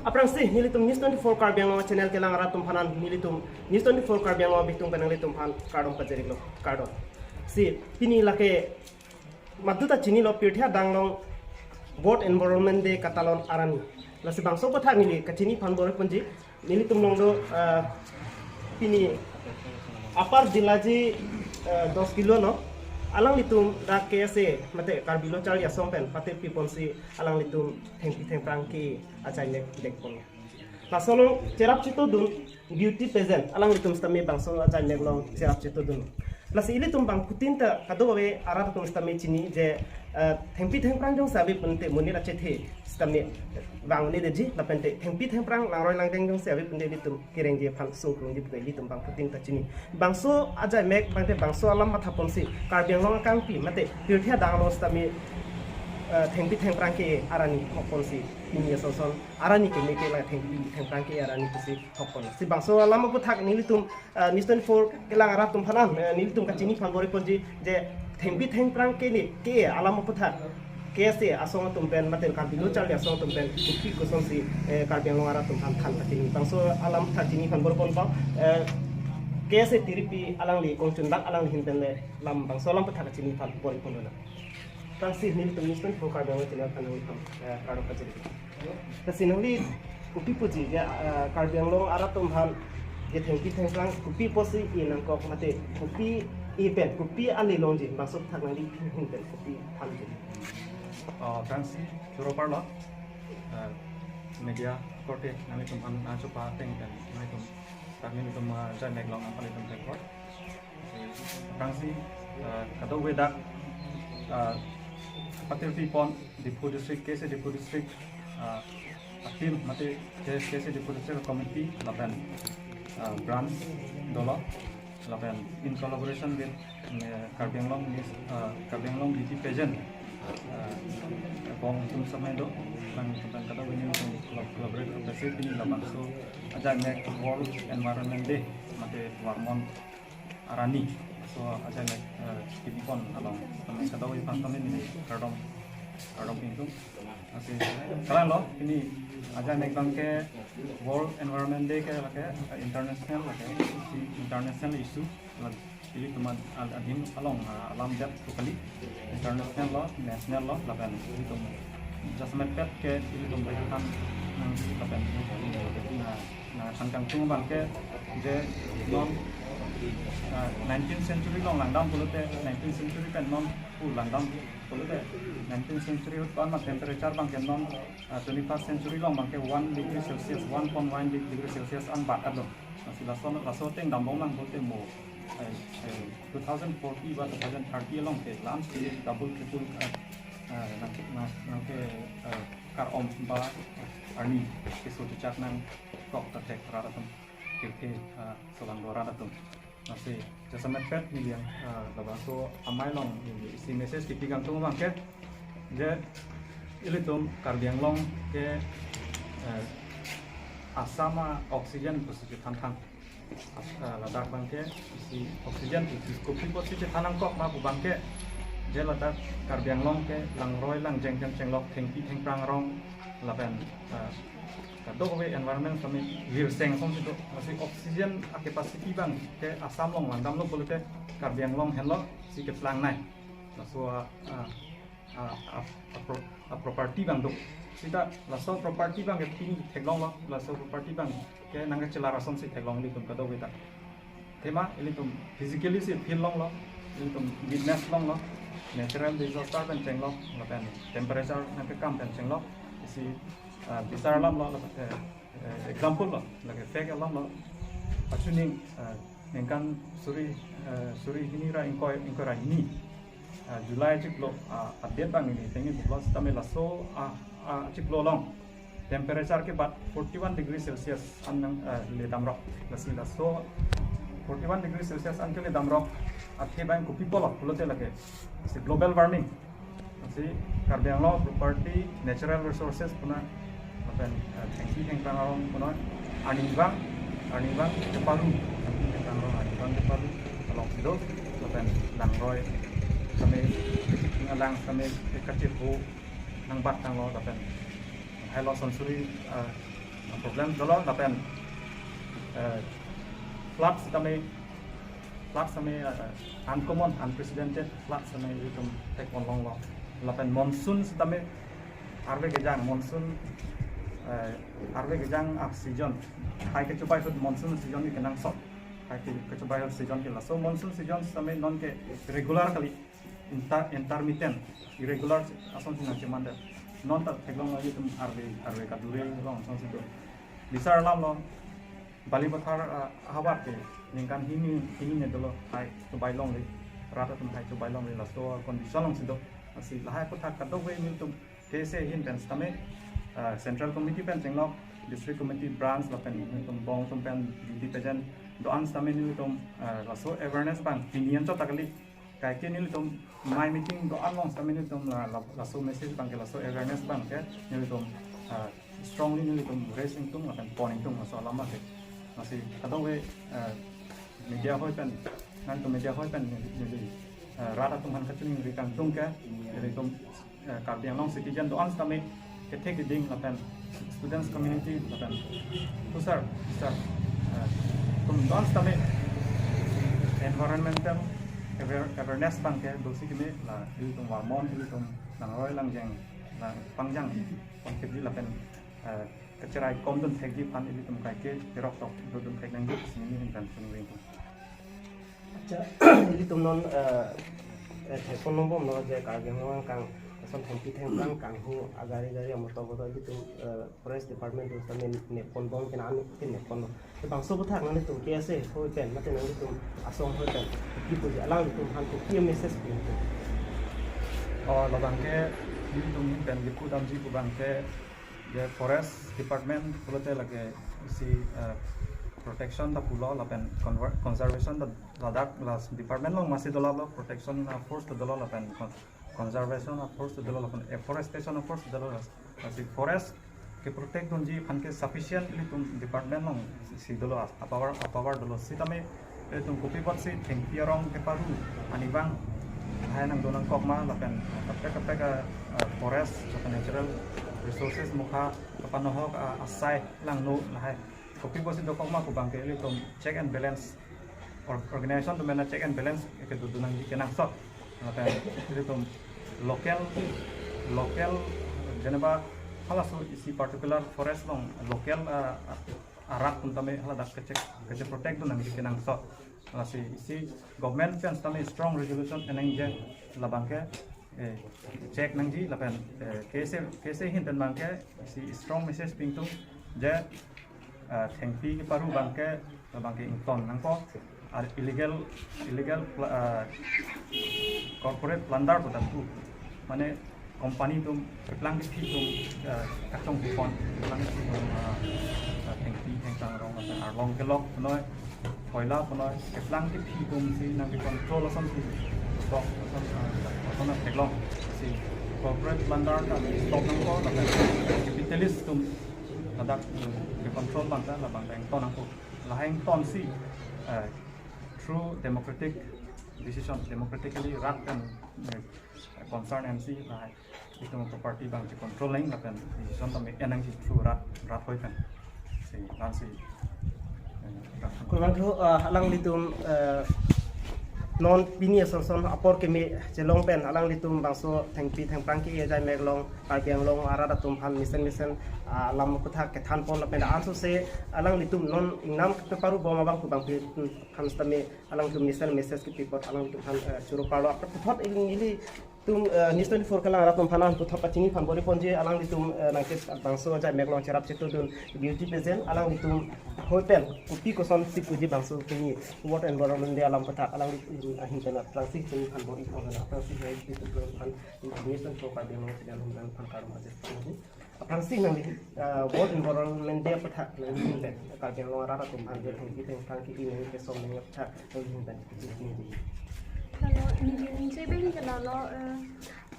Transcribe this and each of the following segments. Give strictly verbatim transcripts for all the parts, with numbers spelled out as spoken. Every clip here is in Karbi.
Aphrangsi nelitum News twenty-four Karbi Anglong channel kelang arat atum aphan, nelitum News twenty-four Karbi Anglong bitung pen nanglitum aphan kardom pajir-iklo, kardom. Si pini lake maduta chinilo, pirthe adang along World Environment Day katalon arni. Lasi bangso aputhak neli kachini aphan bor-iponji, nelitum along do, ah, pini Upper Dillaji, ah, dos kilo no, alanglitum dak K S A mate Karbi Lo Charli Asong pen patirpiponsi alanglitum thengpi thengphrang ke-e ajaimek dekpon. Laso along cherap chetodun beauty pageant alanglitum sitame bangso ajaimek along cherap chetodun. Lasi ilitum bangphutin ta kadokave arat atum sitame chini je, eh, thengpi thengphrang jongsi ave pute monit achethe sitame vang-un-edetji, lapente thengpi thengphrang langroi langjeng jongsi ave pute ilitum kerengji aphan sungkrungji pute ilitum bangphutin ta chini. Bangso ajaimek mate bangso alam mathaponsi Karbi Anglong akangpi mate pirthe adang along sitame, eh, thengpi thengphrang ke-e arni hokponsi pini ason ason arni keme ke la thengpi thengphrang ke-e arni pusi hokpon. Si bangso alam aputhak nelitum, eh, News twenty-four kelang arat atum aphan, eh, nelitum kachini aphan bor-iponji je thengpi thengphrang ke-e, ke-e alam aputhak K S A asong atum pen mate Karbi Lo Charli Asong atum pen kopi kosonsi, eh, Karbi Anglong arat atum aphan than kachini. Bangso alam aputhak chini aphan bor-iponpo, eh, K S A tiripi alangli kongchunbak alangli ahin pen le lam bangso alam aputhak kachini aphan bor-iponlo. Aphrangsi nelitum News twenty-four Karbi Anglong channel aphan nanglitum, eh, kardom pajir-iklo. Lasi nangli kopi puji ya, eh, Karbi Anglong arat atum aphan ya thengpi thengphrang kopi pusi e nangkok mate kopi e pen kopi ale longji bangso aputhak nangli ahin pen kopi thanji. Oh, aphrangsi choro parlo, eh, media korte nanglitum aphan nangchopa ateng pen nanglitum, tangni nelitum, eh, ajaimek along nangpalitum thekor. Aphrangsi, eh, kadokave dak, eh, patirpipon Diphu District, K S A Diphu District, eh, a team mate K S A Diphu District Committee lapen, eh, branch dolo lapen in collaboration with, eh, Karbi Anglong Miss, eh, Karbi Anglong Beauty Pageant, eh, abang atum samai do, nangtum pen kadokave nelitum collab-, collaborate kurpesi pini labangso ajaimek World Environment Day mate Varmon arni. So ajaimek, eh, kibipon along kami kadokave aphan kami neli kardom, kardom pingtung. Lasi kalang lo, pini ajaimek abang ke World Environment Day ke lake, eh, international lake, si international issue. Lake ilitum ad-, adim along, ah, alam det totally. International lo, national lo, lapen ilitum jasemet pet ke ilitum berikan nang lapen, nah, nah, than kangtung abang ke je non, ah, nineteenth century along langdam pulote, nineteenth century pen non pu langdam pulote, nineteenth century ahut pan ma temperature abang ke non, ah, twenty-first century along abang ke one degree Celsius, one point one degree Celsius an bat ado. Lasi laso, laso ateng dambom lang pulote mo, eh, eh, two thousand forty ba two thousand thirty along ke lam si double, triple, eh, eh, nang, nang, nang ke, eh, kar-om ba arni keso chechak nangkok ta thek rat atum, ke, ke, eh, solangdo rat atum. Lasi jasemet pet neli yang, eh, labangso amei along neli isi message kipi kangtung abang ke je ilitum Karbi Anglong ke, eh, Assam a-oxygen pusi chethan thang. As-, eh, ladak abang ke isi oxygen pu kopi pusi chethan nangkok ma pu abang ke je ladak Karbi Anglong ke langroi langjeng pen chenglok thengpi thengphrang arong lapen, eh, kadokave environment kami virseng asonsi do. Lasi oxygen a-capacity abang ke Assam along langdamlo pulote Karbi Anglong henlo si keplang nai. Laso a, a, a, a, a pro-, a property abang do. Sita laso property abang ke pini theklonglo, laso property abang ke nangkachelar asonsi theklong ilitum kadokave ta. Athema ilitum physically si feel longlo, ilitum witness longlo, natural disaster pen chenglok, lapen temperature nangkekam pen chenglok, isi, ah, bisar alam lo, lapen, eh, eh, example lo, lake fact alam lo, achuning, ah, ningkan suri, eh, suri hini ra ingkoi, ingkoi ra hini, ah, July achiklo, ah, update abang neli tengin buklo sitame laso, ah, ah, achiklo along temperature ke bat forty-one degree Celsius an nang, eh, le damrok. Lasi laso forty-one degree Celsius an kele damrok athe abang kopi pulo pulote lake si global warming. Lasi Karbi Anglong property, natural resources puna lapen, eh, thengpi thengphrang arong puna arnivang, arnivang kepalu, thengpi thengphrang arong arnivang kepalu alongsi do lapen langroi kami, alang kami kachepho nangbat tanglo lapen helo sonsuri, eh, problem dolo lapen, eh, flood sitame, flood sitame, eh, uncommon, unprecedented flood sitame ilitum thekpon longlo. Lapen monsoon sitame arve kejang, monsoon, eh, arve kejang a season. Hai kechobai ahut monsoon season ke kenangsot. Hai ke, kechobai ahut season ke laso monsoon season sitame non ke regular kali, inter-, intermittent, irregular asonsi nangcheman det. Non ta theklong lagi tum arve, arve kadure long asonsi do. Bisar alam lo, Balipathar, ah, ahavar ke ningkan hini, hini ne dolo, hai chobai longle, rat atum hai chobai longle, laso condition alongsi do. Lasi lahai aputhak kadokave nelitum K S A ahin pen sitame, ah, Central Committee pen chenglok, District Committee, Branch lapen nelitum bong atum pen duty pejen do-an sitame nelitum, ah, laso awareness abang pini anchot ta kali, kaike nelitum mai meeting do-an along sitame nelitum la, la, laso message abang ke, laso awareness abang ke nelitum, ah, strongly nelitum raise ingtung lapen pon ingtung laso alam ke. Lasi kadokave, ah, media ahoi pen, nangtum media ahoi pen neli, neli, ah, rat atum aphan kachiningri kangtung ke, nelitum, eh, Karbi Anglong citizen do-an sitame kethe keding lapen students community lapen pusar, pusar, eh, atum do-an sitame environmental aware-, awareness abang ke dosi keme, la ilitum varmon, ilitum langroi langjeng, la pangjang pon kebji lapen, eh, kacherai komdun thekji aphan ilitum kaike tirok tok dodun thek nangji, si neli ahin pen chiningri ingtung. Acha, ilitum non, eh, eh, thekpon longbomlo je Karbi Anglong kang, ason thengpi thengphrang kanghu agari gari amotor botor ilitum, eh, Forest Department atum sitame nepponbom kena anu ke nepponlo. Te bangso aputhak nanglitum K S A ahoi pen mate nanglitum asong ahoi pen kopi puji, alanglitum aphan kopi message pi? Oh, labang ke ilitum ahin pen kipu damji pu abang ke, je Forest Department pulote lake isi, eh, protection ta pulo lapen conver-, conservation ta ladak la department along masi dolo, protection, eh, force ta dolo lapen con-, conservation, eh, force ta dolo lapen afforestation, eh, force ta dolo, lasi forest keprotect dunji aphan ke sufficient ilitum department alongsi dolo, a-power, a-power dolo sitame ilitum kopi apotsi thengpi arong keparu ani abang lahai nangdo nangkok ma lapen kaprek kaprek a, a, forest lapen natural resources mukha kapanohok a, asai langno lahai kopi apotsi dokok ma pu abang ke ilitum check and balance or-, organization atum ena check and balance ke dodun nangji kenangsot. Lapen ilitum local, local jeneba halaso isi particular forest along local, a, a, arat atum tame haladak kechek, keche protect dun nangji kenangsot. Lasi isi government pen sitame strong resolution enangji labang ke, eh, check nangji lapen, eh, K S A, K S A ahin pen abang ke isi strong message pi ingtung je, eh, thengpi keparu abang ke, abang ke ington nangpo. Ar illegal, illegal pla-, eh, corporate plunder pu dak tu. Mane company atum keplang kephi atum, eh, kachongpon, keplang kephi atum, eh, eh, thengpi thengphrang arong lapen arlong kelok punoi, koila punoi, keplang kephi atumsi nangke control asonsi, stop ason, eh, ason theklongsi corporate plunder ta stop nangpo lapen capitalist atum ladak, eh, ke control abang ta labang ta ington nangpo. Lahai ingtonsi, eh, through democratic decision, democratically rat pen, eh, concern M C lahai itum property abang che control nang lapen decision tame enangji through rat, rat ahoi pen. Si, lasi, eh, rat. Kurang thu, eh, alanglitum, eh, non pini ason ason apor keme chelong pen alanglitum bangso thengpi thengphrang ke-e ajai mek along Karbi Anglong arat atum aphan mesen mesen, ah, alam aputhak kethanpon lapen ansose alanglitum non ingnam keparubom abang pu abang pi, hmm, aphan sitame alanglitum mesen message kepi apot alanglitum aphan, eh, choro parlo. Apot ili, ilitum, eh, News twenty-four kelang arat atum aphan an puthot pachini aphan bor-iponji alanglitum, eh, nangke bangso ajai mek along cherap chetudun duty pejen alanglitum ahoi pen kopi kosonsi puji bangso pini World Environment Day alam aputhak alanglitum ahin pen aphrangsi chini aphan bor-ipon, aphrangsi hai pi tu aphan News twenty-four Karbi Anglong channel ahin pen aphan kardom ajat pangji. Aphrangsi nangli, ah, World Environment Day aputhak nangli ahin pen Karbi Anglong arat atum aphan je thengpi thengphrang ke-e nangkeso nang aputhak nangli ahin pen. Hello, neli ning Chebeng ke lalo, eh,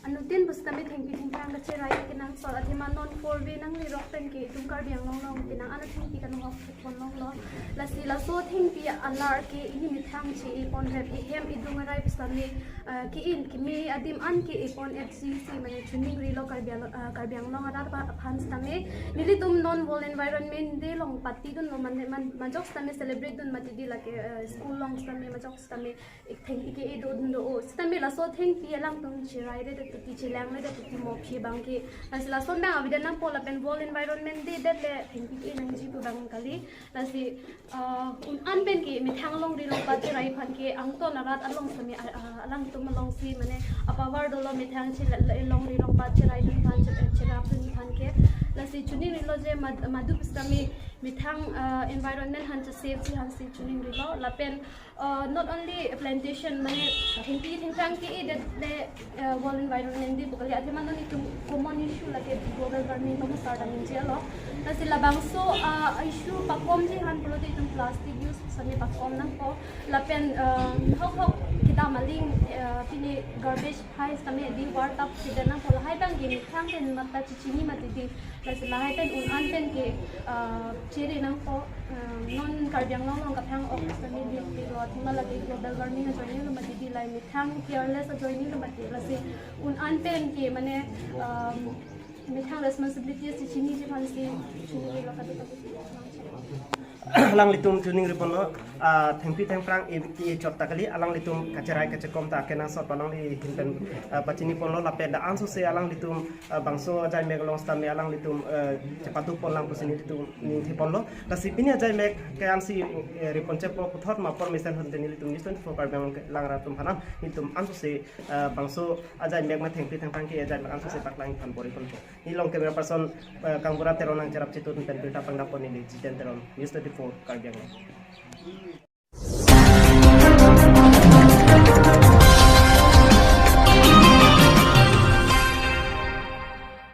Anuttin pusitame thengpi thengphrang kacherai kenangsot athema non four way nanglirok pen ke itum Karbi Anglong along penang ano thengpi kanunghok thekpon longlo. Lasi laso thengpi alar ke ili methang che-e pon rep ehem idung arai pusitame, ah, ke-in keme adim an ke-e pon F C C mane chuningrilo Karbi Anglong, ah, Karbi Anglong arat aphan sitame. Nelitum non World Environment Day along party dunlo mane man, majok sitame celebrate dun mati di lake, ah, school along sitame majok sitame ik thengpi ke-e do dun do o. Sitame laso thengpi alangtum cherai re de tuti chelang re de tuti mo phi abang ke. Lasi lason abang avedet nangpo lapen World Environment Day det le thengpi ke-e nangji pu abang kali. Lasi, ah, un an pen ke methang longri longpat cherai aphan ke angton arat along sitame, ah, ah, alangtum alongsi mane apower dolo methang che le, le longri longpat cherai dun aphan che, cherap dun aphan ke. Lasi chuningrilo je mad, madu pusitame methang, ah, environment aphan che safety aphansi chuningrilo lapen, uh, not only plantation mane thengpi thengphrang ke-e det le, uh, World Environment Day pu kali athema non itum common issue lake global warming komat sar dam injelo. Lasi labangso, uh, issue pakomji aphan pulote itum plastic use sitame pakom nangpo lapen, uh, hok hok kedam aling, uh, pine garbage hai sitame di war tap kedet nangpo lahai abang ke methang pen mata chechini mati di. Lasi lahai pen un an pen ke, ah, chere nangpo, ah, non Karbi Anglong along kathang ok sitame di di lo athema lake global warming ajoine lo mati di lahai methang careless ajoine lo mati. Lasi un an pen ke mane, ah, methang responsibility si chiniji aphansi chinilo kadu kadu. Alanglitum chuningri ponlo, ah, thengpi thengphrang e, e chot ta kali, alanglitum kacherai kachekom ta kenangsot alangli ahin pen, ah, pachini ponlo lapen da ansose alanglitum, ah, bangso ajai mek along sitame alanglitum, ah, chepatu pon lang pusi nelitum ningthe ponlo. Lasi pini ajai mek ke-ensi, eh, ri ponchepo puthot ma apor mesen hon nelitum News twenty-four Karbi Anglong kelang rat atum aphan nelitum ansose, ah, bangso ajai mek ma thengpi thengphrang ke ajai mek ansose paklang aphan bor-i ponpo. Neli along camera person, eh, Kangbura Teron nangcherap chetun pen birta pangdapon neli Jiten Teron, News twenty-four Karbi Anglong.